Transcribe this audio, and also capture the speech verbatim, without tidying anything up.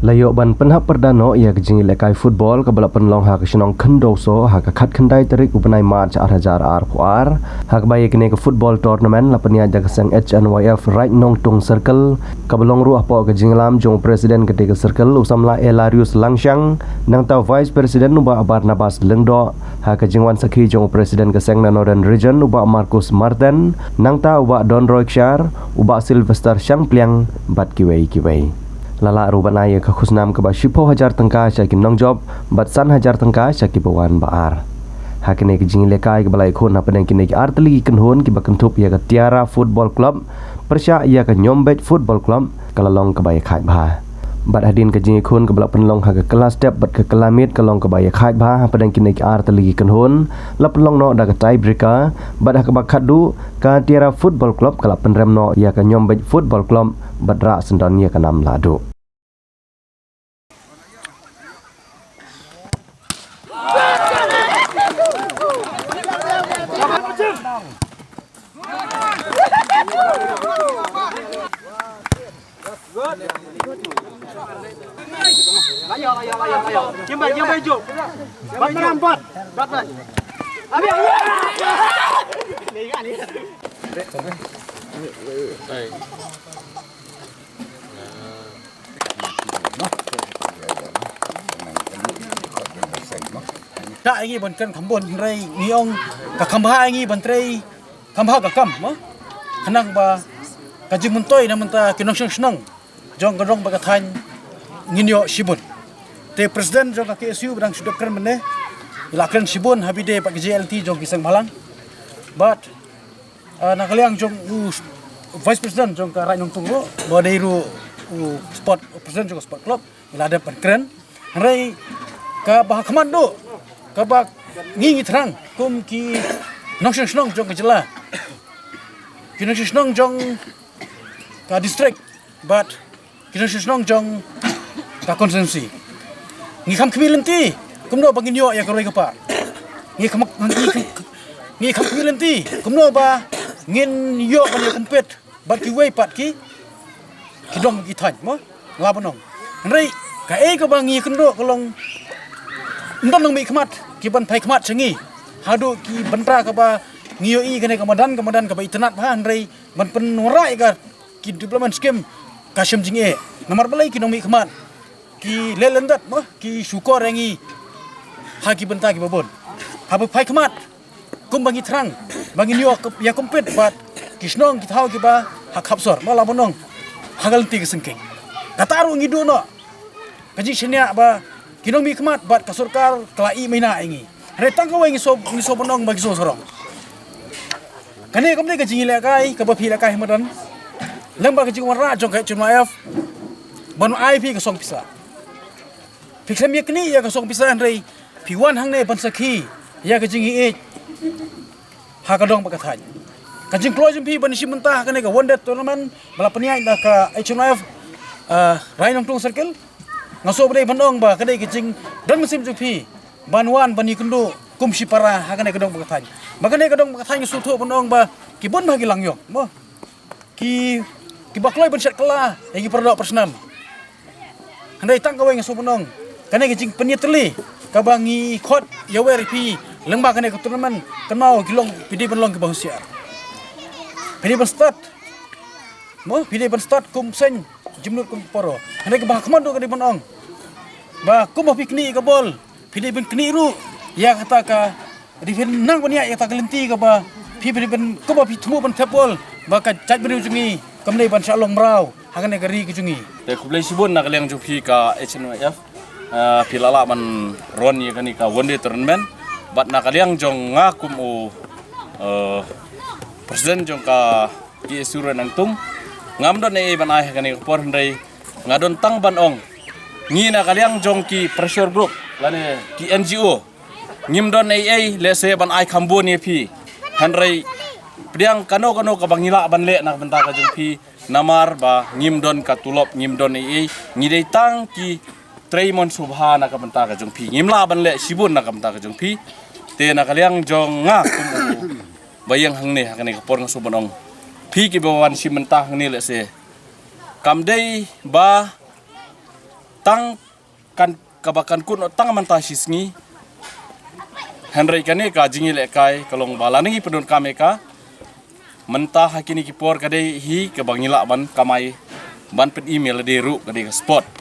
La ïoh ban pynhap pyrda noh ïa ka jingïalehkai football kaba la pynlong ha ka shnong Khyndew Soh ha ka khatkhyndai tarik u bnai March ar hajar arphew ar, ha kaba ïa kane ka football tournament la pynïaid da ka seng H N Y F Raid Nongtung Circle, kaba long ruh hapoh ka jingïalam jong u President katei ka Circle u samla Elarius Langshang, nangta u Vice President u Bah Barnabas Lyngdoh, ha ka jingwan sakhi jong u President ka seng na Northern Region u Bah Marcus Marten, nangta u Bah Donroy Kshar, u Bah Sylvester Shangpliang bad kiwei kiwei. La lah ruh ban ai ïa ka khusnam kaba shiphew hajar tyngka sha ki nongjop bad san hajar tyngka sha kiba wan ba ar. Ha kane ka jingïalehkai kaba la ïakhun hapdeng kine ki artylli ki kynhun kiba kynthup ïa ka Tiara Football Club pyrshah ïa ka Nyombeit Football Club, ka la long kaba ïakhaid bha. Bad hadien ka jingïakhun kaba la pynlong ha ka kylla step bad ka kylla miet, ka long kaba ïakhaid bha hapdeng kine ki artylli ki kynhun, la pynlong noh da ka tiebreaker, bad ha kaba khatduh ka Tiara Football Club ka la pynrem noh ïa ka Nyombeit Football Club bad rah syndon ïa ka nam lahduh. Ta ïa ngi ban kren kham bun, hynrei ngi ong ka kham bha ïa ngi ban trei kham bha ka kam, mo. Khnang ba ka jingmyntoi na mynta ki nongshong shnong jong ka dong bad ka thaiñ ngin ïoh shibun. Te president jong ka K S U ba dang shu dep kren mynne, i la kren shibun ha bide bad ka J L T jong ki seng bhalang. Bad, ah, na ka liang jong u vice president jong ka Raid Nongtung ruh, ba dei ruh u sport, u president jong ka sport club, i la dep ban kren. Hynrei kaba ha khmat duh, kaba ngi ngi thrang kum ki nongshong shnong jong ka jylla, ki nongshong shnong jong ka district, bad ki nongshong shnong jong ka constituency, ngi kham khmih lynti kumno ba ngin ïoh ïa ka roi ka par. Ngi kham, ngi kham, ngi kham khmih lynti kumno ba ngin ïoh ban ïa compete bad kiwei pat ki, ki dong ki thaiñ, mo, la ban ong. Hynrei kaei kaba ngi kynduh ka long, ym don nongmihkhmat ki ban phai khmat sha ngi haduh ki bynta kaba ngi ïohi kane ka madan, ka madan kaba itynnad bha, hynrei ban pynwanrah ïa ka, ki development scheme ka shem jingeh. Namar balei? Ki nongmihkhmat ki leh lyndet, mo, ki shukor ïa ngi ha ki bynta kiba bun. Haba phai khmat kumba ngi thrang ba ngin ïoh ïa compete bad ki shnong ki thaw kiba ha khap sor, mo, la ban ong, ha ka lynti ka syngkien. Kata ruh ngi duh noh ka jingshaniah ba ki nongmihkhmat bad ka sorkar ka la ïeh maina ïa ngi. Hynrei tang kawei ngi sngewbha, ngi sngewbha ban ong ba ngi sngewsarong. Kane kam dei ka jingïalehkai kaba phi lehkai ha madan, lem bad ka jingwanrah jong ka H N Y F ban ai phi ka song pisa. Phi khlem ïa knieh ïa ka song pisa, hynrei phi wan hangne ban sakhi ïa ka jingïeit ha ka dong bad ka thaiñ. Ka jingkloi jong phi ban ïashim bynta ha kane ka one day tournament ba la pynïaid da ka H N Y F, ah, Raid Nongtung Circle, nga sngewbha ban ong ba ka dei ka jingdon mynsiem jong phi ban wan ban ïakynduh kum shipara ha kane ka dong bad ka thaiñ. Ba kane ka dong bad ka thaiñ nga sngewthuh ban ong ba ki bun bha ki langïong, mo, ki, kiba kloi ban shet kylla ïa ki paradoh parasnam. Hynrei tang kawei nga sngewbha ban ong, kane ka jingpynïatylli kaba ngi khot ïawer ïa phi lyngba kane ka tournament, kynmaw ki long, phi dei ban long kiba husiar. Phi dei ban stad, mo, phi dei ban stad kum seng jemnud kum poro. Hynrei kaba ha khmat duh ka dei ban ong ba kumba phi knieh ïa ka bol, phi dei ban knieh ruh ïa kata ka, dei phin nang ban ïaid ïa kata ka lynti kaba phi, phi dei ban, kumba phi thmu ban thep bol ba ka jaitbynriew jong ngi kam dei ban shah long mraw ha kane ka ri ka jong ngi. Te khublei shibun na ka liang jong phi ka H N Y F, ah, phi la lah ban run ïa kane ka one day tournament. Bad na ka liang jong nga kum u, eh, president jong ka K S U Raid Nongtung, ngam don ei ei ban ai ha kane ka por, hynrei nga don tang ban ong, ngi na ka liang jong ki pressure group lane ki N G O, ngim don ei ei lehse ban ai kham bun ïa phi. Hynrei pdiang kano kano kaba ngi lah ban leh na ka bynta ka jong phi, namar ba ngim don ka tulop, ngim don ei ei, ngi dei tang ki trei mon sngewbha na ka bynta ka jong phi. Ngim lah ban leh shibun na ka bynta ka jong phi. Te na ka liang jong nga kum u ba ïeng hangne ha kane ka por, nga sngewbha ban ong, phi kiba wan shim bynta hangne lehse kam dei ba tang kan kaba kan kut noh tang mynta shi sngi. Hynrei kane ka jingïalehkai ka long ba lada ngi pyndonkam ïa ka mynta ha kine ki por ka dei hi kaba ngi lah ban kamai ban pyn-im ïa lade ruh ka dei ka sport.